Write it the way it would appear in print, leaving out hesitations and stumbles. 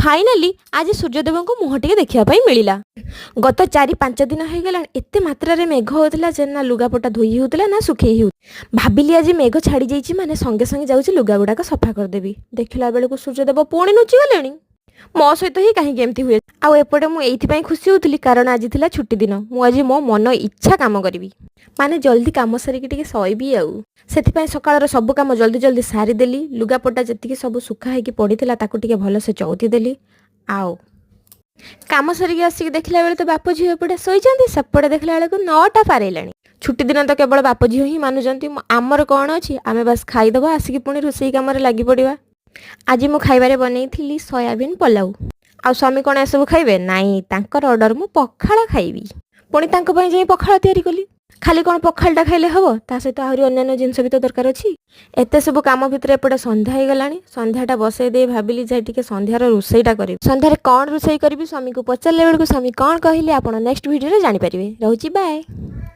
Finally ଆଜି ସୂର୍ଯ୍ୟଦେବଙ୍କ ମୁହଁ ଟିକେ ଦେଖିବା ପାଇଁ ମିଳିଲା। ଗତ 4-5 ଦିନ ହେଇଗଲାଣି, ଏତେ ମାତ୍ରାରେ ମେଘ ହେଉଥିଲା ଯେ ନା ଲୁଗାପଟା ଧୋଇ ହେଉଥିଲା ନା ଶୁଖେଇ ହେଉ। ଭାବିଲି ଆଜି ମେଘ ଛାଡ଼ି ଯାଇଛି ମାନେ ସଙ୍ଗେ ସଙ୍ଗେ ଯାଉଛି ଲୁଗା ଗୁଡ଼ାକ ସଫା କରିଦେବି। ଦେଖିଲା ବେଳକୁ ସୂର୍ଯ୍ୟଦେବ ପୁଣି ଲୁଚିଗଲେଣି। ମୋ ସହିତ ହିଁ କାହିଁକି ଏମିତି ହୁଏ? ଆଉ ଏପଟେ ମୁଁ ଏଇଥିପାଇଁ ଖୁସି ହେଉଥିଲି, କାରଣ ଆଜି ଥିଲା ଛୁଟି ଦିନ। ମୁଁ ଆଜି ମୋ ମନ ଇଚ୍ଛା କାମ କରିବି, ମାନେ ଜଲ୍ଦି କାମ ସାରିକି ଟିକେ ଶୋଇବି। ଆଉ ସେଥିପାଇଁ ସକାଳର ସବୁ କାମ ଜଲ୍ଦି ଜଲ୍ଦି ସାରିଦେଲି। ଲୁଗାପଟା ଯେତିକି ସବୁ ଶୁଖା ହେଇକି ପଡ଼ିଥିଲା, ତାକୁ ଟିକେ ଭଲସେ ଚଉତି ଦେଲି। ଆଉ କାମ ସାରିକି ଆସିକି ଦେଖିଲା ବେଳେ ତ ବାପ ଝିଅ ଏପଟେ ଶୋଇଛନ୍ତି, ସେପଟେ ଦେଖିଲା ବେଳକୁ 9ଟା ପାରେଇଲାଣି। ଛୁଟି ଦିନ ତ କେବଳ ବାପ ଝିଅ ହିଁ ମାନୁଛନ୍ତି। ଆମର କ'ଣ ଅଛି? ଆମେ ବାସ୍ ଖାଇଦେବା, ଆସିକି ପୁଣି ରୋଷେଇ କାମରେ ଲାଗି ପଡ଼ିବା। ଆଜି ମୁଁ ଖାଇବାରେ ବନେଇଥିଲି ସୋୟାବିନ୍ ପଲାଉ। ଆଉ ସ୍ୱାମୀ କ'ଣ ଏସବୁ ଖାଇବେ? ନାଇଁ, ତାଙ୍କର ଅର୍ଡ଼ର, ମୁଁ ପଖାଳ ଖାଇବି। ପୁଣି ତାଙ୍କ ପାଇଁ ଯାଇ ପଖାଳ ତିଆରି କଲି। ଖାଲି କ'ଣ ପଖାଳଟା ଖାଇଲେ ହେବ? ତା ସହିତ ଆହୁରି ଅନ୍ୟାନ୍ୟ ଜିନିଷ ବି ତ ଦରକାର ଅଛି। ଏତେ ସବୁ କାମ ଭିତରେ ଏପଟେ ସନ୍ଧ୍ୟା ହେଇଗଲାଣି। ସନ୍ଧ୍ୟାଟା ବସେଇ ଦେଇ ଭାବିଲି ଯାଇ ଟିକେ ସନ୍ଧ୍ୟାର ରୋଷେଇଟା କରିବି। ସନ୍ଧ୍ୟାରେ କ'ଣ ରୋଷେଇ କରିବି ସ୍ୱାମୀକୁ ପଚାରିଲା ବେଳକୁ ସ୍ୱାମୀ କ'ଣ କହିଲେ, ଆପଣ ନେକ୍ସଟ ଭିଡ଼ିଓରେ ଜାଣିପାରିବେ। ରହୁଛି, ବାଏ।